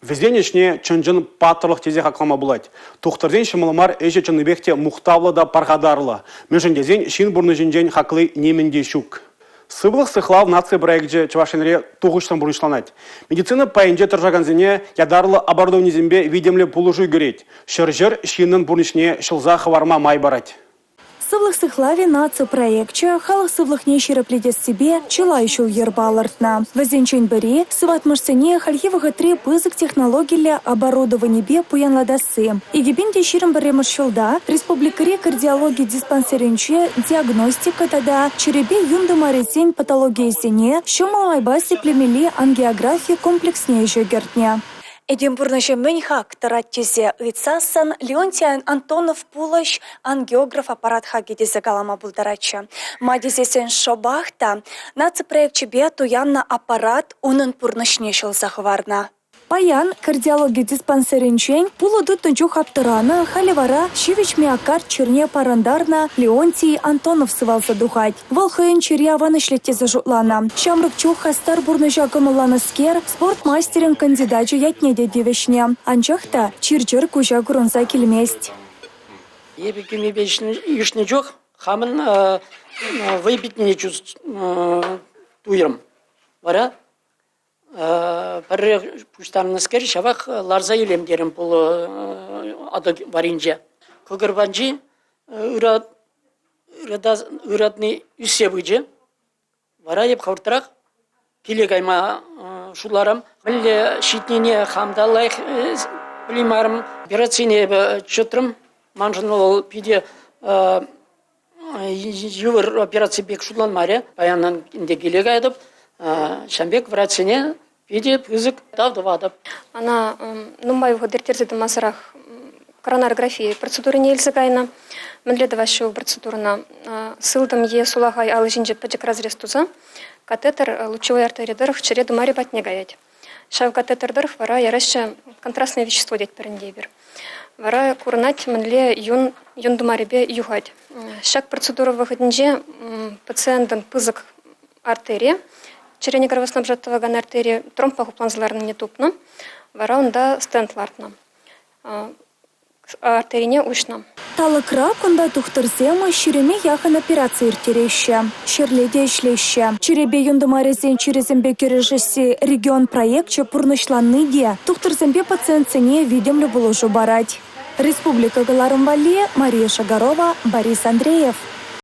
Вӗсен ӗҫне чӑн-чӑн паттӑрлӑх тесе хаклама пулать. Тухтӑрсен ҫӑмӑл мар ӗҫӗ чӑннипех те мухтавлӑ та пархатарлӑ. Мӗншӗн тесен ҫын пурнӑҫӗнчен хакли нимӗн те ҫук. Сывлӑх сыхлав наци проекчӗ Чӑваш Енре тухӑҫлӑн пурнӑҫланать. Медицина пайӗнче тӑрӑшакансене ятарлӑ оборудованисемпе витӗмлӗ пулӑшу кӳрет, ҫӗр-ҫӗр ҫыннӑн пурнӑҫне ҫӑлса хӑварма май парать. Сывлӑх сыхлавӗ наци проекчӗ халӑх сывлӑхне ҫирӗплетессипе чылай ҫул-йӗр палӑртнӑ. Вӗсенчен пӗри – сыватмӑшсене хальхи вӑхӑтри пысӑк технологиллӗ оборудованипе пуянлатасси. 2021 ҫулта республикӑри кардиологи диспансерӗнче диагностика тата чӗрепе юн тымарӗсен патологийӗсене ҫӑмӑл майпа сиплемелли ангиографи комплексне ӗҫе кӗртнӗ. Этем пурнӑҫӗ мӗн хак тӑрать тесе ыйтсассӑн Леонтий Антонов пулӑҫ ангиограф аппарат хакӗ тесе калама пултаратчӗ. Ма тесессӗн шӑпах та наци проекчӗпе туяннӑ аппарат унӑн пурнӑҫне ҫӑлса хӑварнӑ. Паян кардиологи диспансерӗнчен пулӑ тытнӑ чух аптӑранӑ, халӗ вара ҫивӗч миокард чирне парӑнтарнӑ Леонтий Антонов сывалса тухать. Вӑл хӑйӗн чӗри аван ӗҫлет тесе шутланӑ. Ҫамрӑк чух хастар пурнӑҫа кӑмӑлланӑскер спорт мастерӗн кандидачӗ ятне те тивӗҫнӗ. Анчах та чир-чӗр куҫа курӑнса килмест. Эпӗ кӳмепе ишнӗ чух хамӑн вӑй питнине туйрӑм. Вара пӗрре пуҫтарӑннӑскер ҫавах ларса илем терӗм пулӑ Атӑл варринче. Кӑкӑр панчи ыратни ӳссе пычӗ. Вара эп хӑвӑртрах киле кайма шутларӑм. Мӗнле ҫитнине хам та лайӑх пӗлеймарӑм. Операцине эпӗ чӑтрӑм. Маншӑн вӑл питӗ йывӑр операци пек шутланмарӗ. Паян ӗнтӗ киле каятӑп. Ҫавӑн пек врачсене питӗ пысӑк тав тӑватӑп. Ӑна нумай вӑхӑт ирттерсе тӑмасӑрах коронарографи процедурине илсе кайнӑ. Мӗнле тӑваҫҫӗ ку процедурӑна? Сылтӑм е сулахай алӑ ҫинче пӗчӗк разрез туса катетер лучевой артери тӑрӑх чӗре тымарӗ патне каять. Ҫав катетер тӑрӑх вара яраҫҫӗ контрастное вещество тетпӗр ӗнтӗ эпир. Вара курӑнать, мӗнле юн юн тымарӗпе юхать. Ҫак процедура вӑхӑтӗнче пациентӑн пысӑк артери, чӗрене кровоснабжать тӑвакан артери тромбпа хупланса ларнине тупнӑ. Вара унта стенд лартнӑ. Артерине уҫнӑ. Талӑкра кунта тухтӑрсем ҫирӗме яхӑн операци ирттереҫҫӗ, ҫӗрле те ӗҫлеҫҫӗ. Чӗрепе юн тымарӗсен чирӗсемпе кӗрешесси регион проекчӗ пурнӑҫланни те тухтӑрсемпе пациентсене витӗмлӗ пулӑшу парать. Республика кӑларӑм валли Мария Шагарова, Борис Андреев.